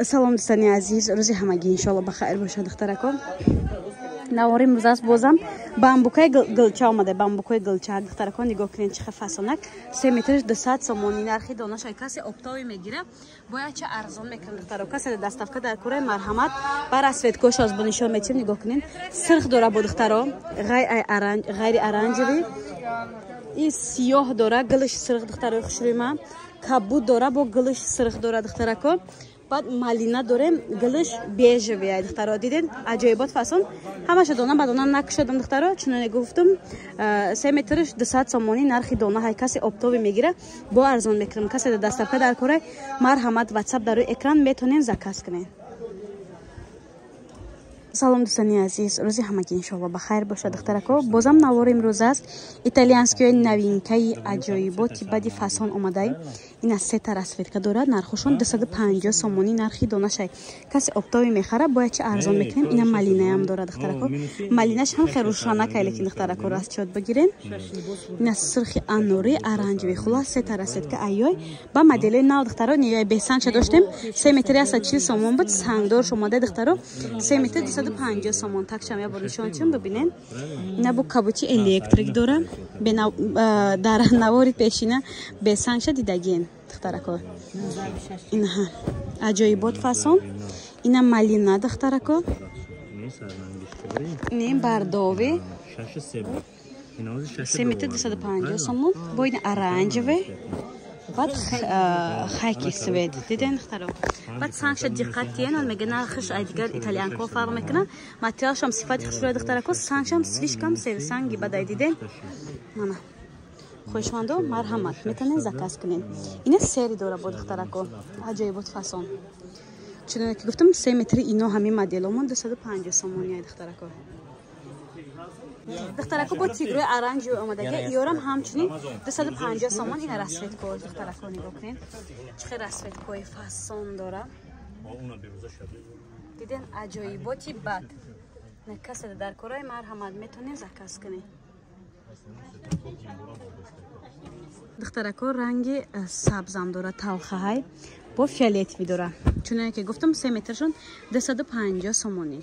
Салом, дӯстони азиз, рӯзи ҳамагӣ иншоалло ба хайр бошад, духтарако. Навори имрӯз аст, бозам бамбукаи гулча омада, бамбукои гулча. Духтарако, нигоҳ кунед, чӣ фасонак. 3 метрш 200 сомонӣ нархи донаша. Касе оптовый мегира, бояд ча арзон мекунам, духтаро. Касе доставка дар кораи, марҳамат. Ба расцветкош аз бо нишон метиҳем, нигоҳ кунед. Сирх дора бо, духтаро, ғайри оранжевый и сиёҳ дора, гилиш сирх, духтарои хушрӯи ман. Кабуд дора, бо гилиш сирх дора, духтарако. Баъд малина дорем, гилиш бежевый. Духтаро, диден, аҷоибот фасон. Ҳамаша дона ба дона накушодам, духтаро. Чуноне гуфтум, 3 метрш 200 сомонӣ нархи дона. Ҳай касе оптовый мегира, бо арзон мекунам. Касе доставка дар кора, марҳамат, Ватсап дар рӯи экран, метонен заказ кунед. Салом, дӯстони азиз, рӯзи ҳамагӣ иншоалло ба хайр бошад, духтарако. Бозам навори имрӯз аст, итальянскиҳои новинкаи аҷоиботи бади фасон омадай. Ина сета расцветка дорад, нархошон 250 сомонӣ нархи донашай. Касе оптовый мехара, бояд чи арзон мекунем. Ина малинаям дорад, духтарако, малинаш ҳам хел рӯшанакай, лекин, духтарако, расчёт бигирен. Ина сурхи анорӣ, оранжевый, хулас сета расцветка айёй ба моделои нав, духтаро. Ниёй бесангша доштем, 3 метри 140 сомон буд, сангдорш омада, духтаро, 3 метр 250 сомон. Такшам я бор нишон чун бибинен. Ина бу кабути электрик дора, дар навори пешина бесангша дидагин, духтарако. Инаҳа аҷоибот фасон. Ина малина, духтарако, не бардови, 3 метр 250 сомон. Бо ина оранжевый, баъд хаки свет, диден, духтаро. Баъд сангша диққат тиен, он мега нархиш ай дигар итальянко фарқ мекунад. Материалшам сифати хушрӯя, духтарако, сангшам слишком серсанги бадай, диден. Мана, хоҳишмандо, марҳамат, метавонед заказ кунед. Ина серый дора бо, духтарако, аҷоибот фасон. Чуноне ки гуфтам, 3 метри ино ҳамин моделомон 250 сомони, духтарако. Духтарако, бо тигрои оранжевый омадаги, иёрам ҳамчунин 250 сомон. Ина расцветкош, духтарако, нигоҳ кунед, чӣ хел расцветкои фасон дора, диден, аҷоиботи бад. Касе дар кораи, марҳамат, метавонед заказ кунед. Духтарако, ранги сабзам дора, талхаҳай, бо фиолетовый дора. Чуноне ки гуфтам, 3 метршон 250 сомонӣ.